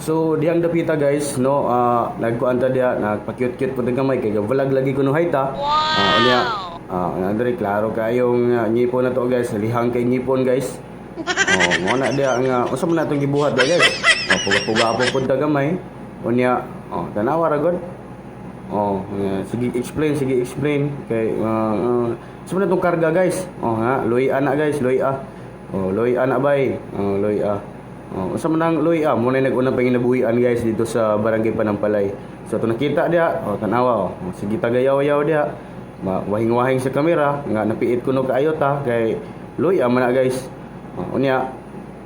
So dihang dapita, guys, no, nagkuan ta diha, nagpa-cute-cute po gamay kay vlog lagi kuno hayta. Wow. Unya, Andre, klaro kayong ngipon na to, guys, lihang kay ngipon, guys. Oh, mo na diha nga unsa man natong gibuhat diha, guys. Oh, puga-puga po pud ta gamay. Unya, oh, tanawa ra gud. Oh, sige explain, sige explain kay sa man natong karga, guys. Oh ha, luya na, guys, luya. Oh, luya na bay. Oh, luya. Oh, unsa man ang luya? Mo na nag-unang panginabuhian, guys, dito sa Barangay Panampalay. So ato nakita diha, oh, tanawa oh. Oh, sige tagayaw-yaw diha. Wahing-wahing sa kamera nga napiit kuno kaayo ta kay luya man na, guys. Oh, unya,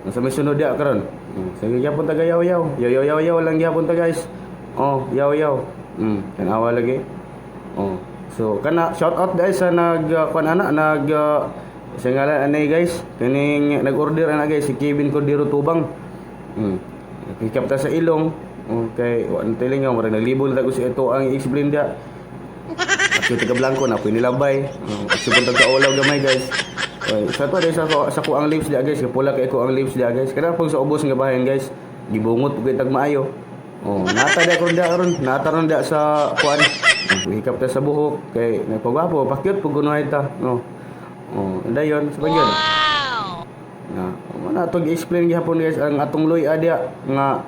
nasa may sunod diha karon. Oh, sige gyapon tagayaw-yaw. Yaw-yaw-yaw lang gyapon ta, guys. Oh, yaw-yaw. Tanawa lagi. Oh. So kana, shout out guys sa nag kuan ana nag sa ngalan anay, guys, kaning nag-order ana, guys, si Kevin Cordero Tubang. Hikap ta sa ilong. Okay, wa na tilingaw, murag naglibol ta ko si ito ang i-explain dia. At yung taga blanco na nilabay. Oh, at yung taga olaw gamay, guys. Okay, sa to sa ko ang lips dia, guys, pula kay ko ang lips dia, guys. Kada pag sa ubos nga bahin, guys, gibungot pug tag maayo. Oh, nata dia karon dia karon, nata ron dia sa kuan. Oh, hikap ta sa buhok kay nagpagwapo, pakyut pug kunohay ta, no. Oh, dayon sa pagyud. Wow! Na, mo na atong i-explain gihapon, guys, ang atong luya dia nga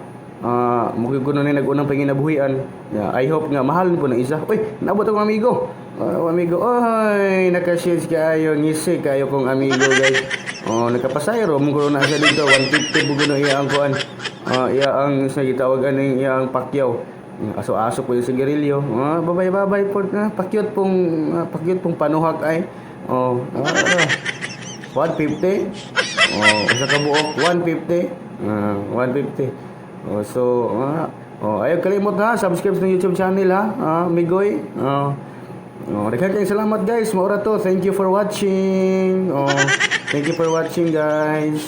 mo kuno ni nag-unang panginabuhian. Yeah, I hope nga mahal po ng isa. Uy, naabot akong amigo. Oh, amigo. Oy, naka-shades kaayo, ngisi kaayo kong amigo, guys. Oh, nakapasayro mo kuno na siya dito 150 po kuno iya ang kuan. Oh, iya ang sa gitawag aning iya ang pakyaw. Aso-aso po yung sigarilyo. Ah, babay-babay po na. Pakyut pong panuhak ay. Oh, 150. Oh, usa ka buok 150. 150. Oh, so oh, ayaw kalimot ha, subscribe sa YouTube channel ha. Migoy. Oh. Oh, daghan kayong salamat, guys. Maura to. Thank you for watching. Oh, thank you for watching, guys.